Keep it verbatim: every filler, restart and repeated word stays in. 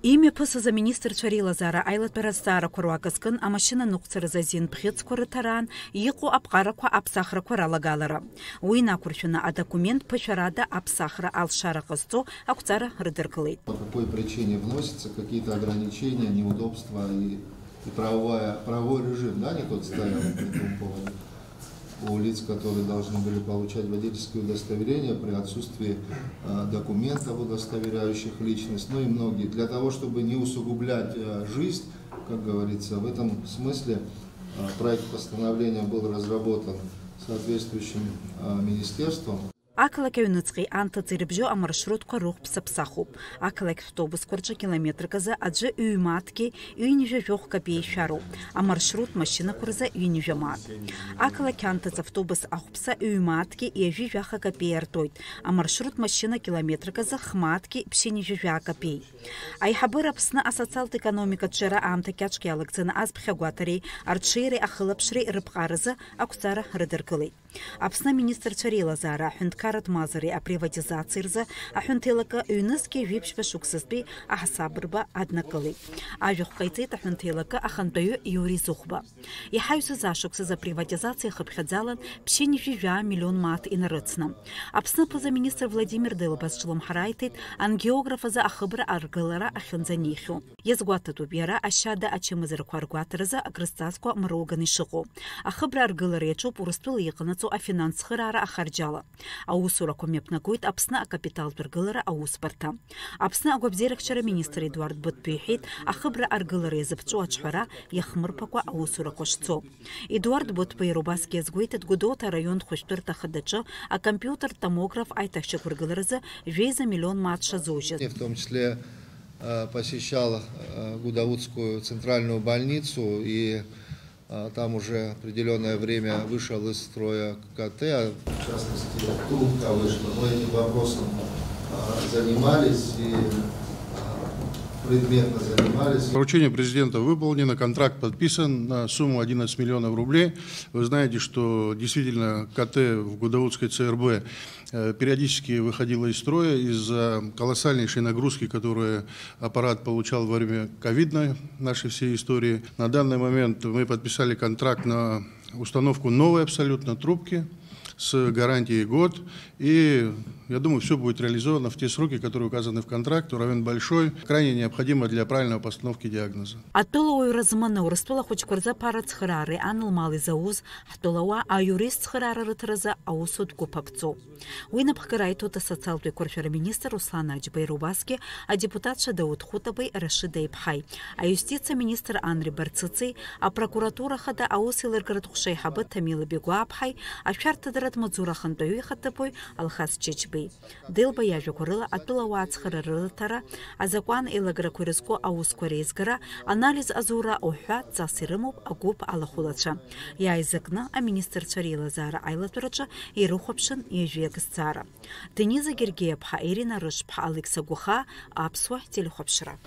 Имҩаԥысыз аминистрцәа реилазаара аилатәара азҵаарақәа руак азкын амашьына ныҟәцаразы азин бӷьыцқәа рыҭараан иҟоу аԥҟарақәа аԥсахрақәа ралагалара. Уи инақәыршәаны адокумент ԥышәарада аԥсахра алшара ҟазҵо ақәҵара рыдыркылеит. По какой причине вносятся какие-то ограничения, неудобства и, и правовая, правовой режим, да, не тот стоял по этому поводу у лиц, которые должны были получать водительские удостоверения при отсутствии э, документов, удостоверяющих личность, ну и многие. Для того, чтобы не усугублять э, жизнь, как говорится, в этом смысле э, проект постановления был разработан соответствующим э, министерством. Ақалақь аҩныҵҟеи анҭыҵи рыбжьоу амаршрутқәа рыхә ԥса-ԥсахуп. Ақалақьтә автобусқәа рҿы километрк азы аӡәы ҩ-мааҭки ҩынҩажәа жәохә капеи ишәароуп, амаршрут машьынақәа рзы ҩынҩажәа мааҭ. Ақалақь анҭыҵ автобус ахәԥса ҩ-мааҭки ҩажәи жәаха капеи артоит, амаршрут машьына километрк азы х-мааҭки ԥшьынҩажәи жәаа капеи. Аиҳабыра Аԥсны асоциалтә економикатә ҿиара аамҭа кьаҿк иалагӡаны азԥхьагәаҭареи арҽеиреи ахылаԥшреи рыԥҟаразы ақәҵара рыдыркылеит. Аԥсны аминистрцәа реилазаара аҳәынҭқарратә мазареи априватизациеи рзы аҳәынҭеилакы ҩнызқьи жәиԥшьба шықәсазтәи аҳасабырба аднакылеит. Ажәахә ҟаиҵеит аҳәынҭеилакы ахантәаҩы Иури Зыхәба. Иҳаҩсыз ашықәсазы априватизациа хыԥхьаӡалан ԥшьынҩажәи жәаа миллион мааҭ инарыцны. Аԥсны аԥыза-министр Владимир Делба зҿлымҳара аиҭеит ангиограф азы ахыбра аргылара ахьынӡанихьоу. Иазгәаҭатәуп иара ашьада ачымазарақәа ргәаҭаразы акрызҵазкуа мроуганы ишыҟоу. Ахыбра аргылара иаҿуп Урыстәыла иҟанаҵо афинанс цхыраара ахарџьала. Аусурақәа мҩаԥнагоит Аԥсны акапиталтә ргылара аусбарҭа. Аԥсны агәабзиарахьчара министр Едуард Быҭәба иҳәеит, ахыбра аргылара иазыԥҵәо аҿҳәара иахмырԥакәа аусурақәа шцо. Едуард Быҭәба иара убасгьы иазгәеиҭеит Гәдоуҭа араион хәышәтәырҭа хадаҿы акомпиутертә томограф аиҭахьчақәа ргыларазы жәеиза миллион мааҭ шазужьыз. В том числе э, посещал э, Гудаутскую центральную больницу, и э, там уже определенное время вышел из строя КТ. В частности, трубка вышла. Мы этим вопросом э, занимались и э, предметно занимались. Поручение президента выполнено, контракт подписан на сумму одиннадцать миллионов рублей. Вы знаете, что действительно КТ в Гудаутской ЦРБ э, периодически выходила из строя из-за колоссальнейшей нагрузки, которую аппарат получал во время ковидной нашей всей истории. На данный момент мы подписали контракт на установку новой абсолютно трубки с гарантией год. И я думаю, все будет реализовано в те сроки, которые указаны в контракте. Район большой, крайне необходимо для правильной постановки диагноза. Атәылауаҩра зманы Урыстәыла ахәыҷқәа рзы аԥара цхыраареи ан лмал изауз ҳтәылауаа аиурист цхыраара рыҭаразы аусутә гәыԥ аԥҵоуп. Уи напхгара аиҭоит асоциалтә еиқәыршәара министр Руслан Аџьба, иара убасгьы адепутатцәа Дауҭ Хәытабеи Рашида иԥҳаи, аиустициа министр Анри Барцыци, апрокуратура хада аус еилыргаратә ҟәша аиҳабы Ҭамила Бигәааԥҳаи, ашәарҭадаратә маҵзура ахантәаҩы ихаҭыԥуаҩ Алхас Чычбеи. Делба иажәақәа рыла, атәылауаа ацхыраара рыҭара, азакәан еилагарақәа ирызку аусқәа реизгара, анализ азура уҳәа ҵас ирымоуп агәыԥ алахәылацәа. Иааизакны аминистрцәа реилазаара аилатәараҿы ирыхәаԥшын ҩажәи акы зҵаара. Дениза Гергиаԥҳа, Ирина Рышԥҳа, Алекса Гәахаа, Аԥсуа телехәаԥшра.